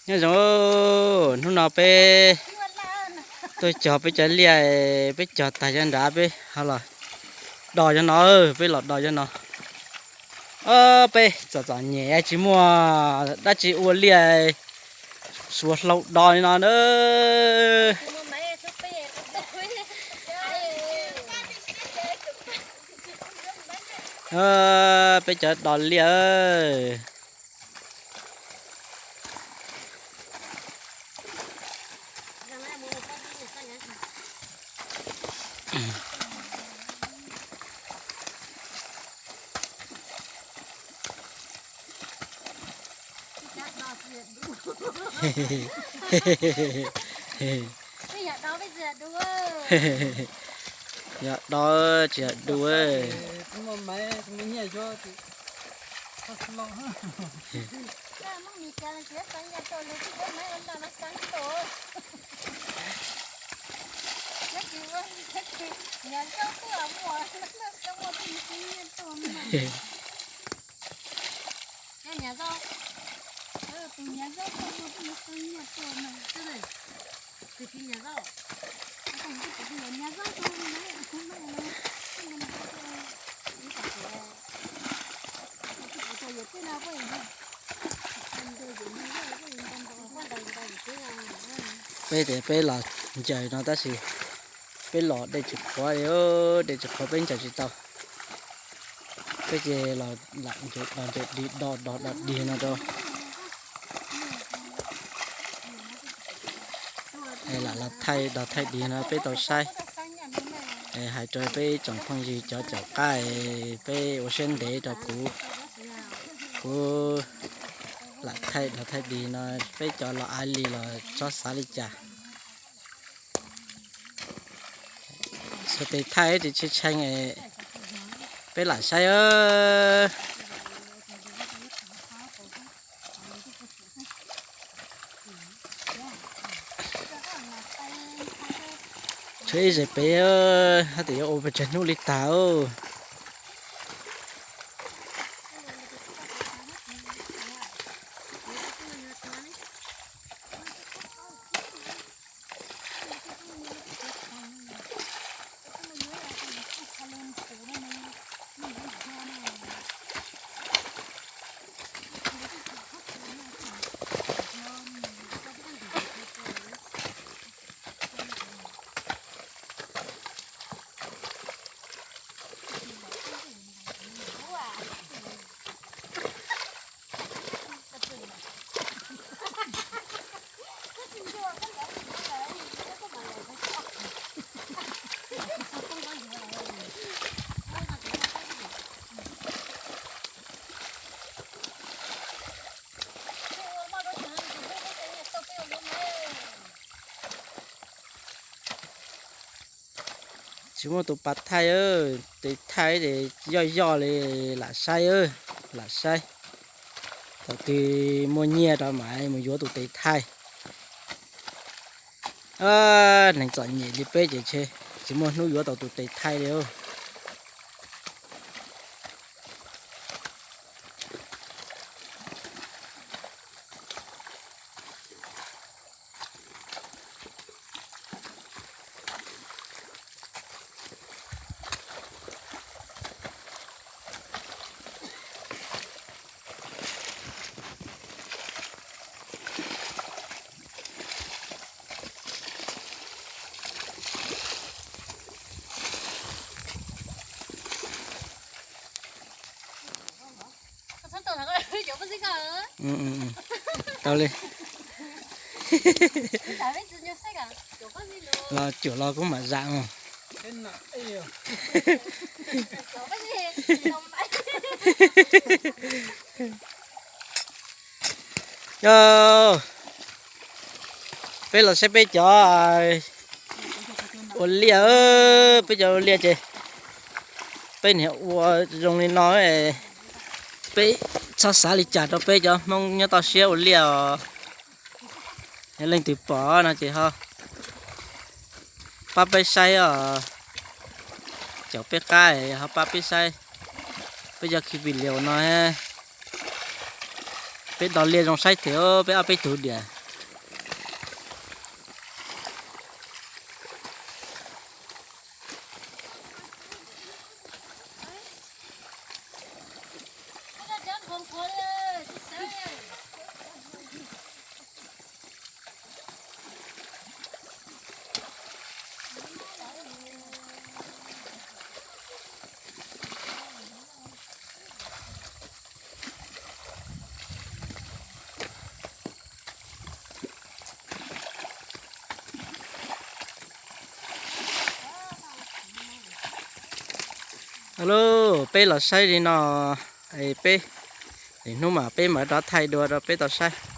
Nyob zoo, hnub no peb tuaj cog peb cov liaj, peb cog tag cov nrad peb ho los do cov no, peb los do cov no. Peb txom txom nyem tsis muaj dab tsi ua liaj, suav hlau do li no na. Peb cov do liaj. Yog do tsis yog du. Peb tias peb los ncaws no tab sis peb los dej tsis qhuav li, dej tsis qhuav peb ncaws tsis tau. Peb ces los lam ncaws dog ncaws dig do dog do dig no rau. Lam los thaij dog thaij dig no peb tau saib. Hais rau peb tsoom phooj ywg cov caum qab, peb ua siab ntev rau kuv, kuv lam thaij dog thaij dig no, peb cov los av li los txhob xav li cas. Xuas tes thaij tsis tshee tshee, peb lam saib. Tshuav ib zes pem, hab tias yuav ua pes tsawg hnub li tag. Tsis muaj tus pas thaij, tes thaij ces yoj yoj li, lam saib, lam saib. Thaum twg muaj nyiaj rau mam mus yuav tus tes thaij. Neeg txom nyem li peb ces tsis muaj hnub yuav tau tus tes thaij li. Tau li. Los cuam los kuv mam zam os. Peb los saib peb cov ua liaj, peb cov ua liaj ces peb niag ua zoo li no, peb txhob xav li cas rau peb cov Hmoob nyob toj siab ua liaj os. Yog leej twg pom no ces ho pab peb saib os. Caum peb qab ho pab peb saib. Peb cov khi vi lias no, Peb tos liaj zoo saib thiab, peb ob peb tug diam. Alo, peb los saib li no, peb, hnub mas peb mam rov thaij dua rau peb tau saib.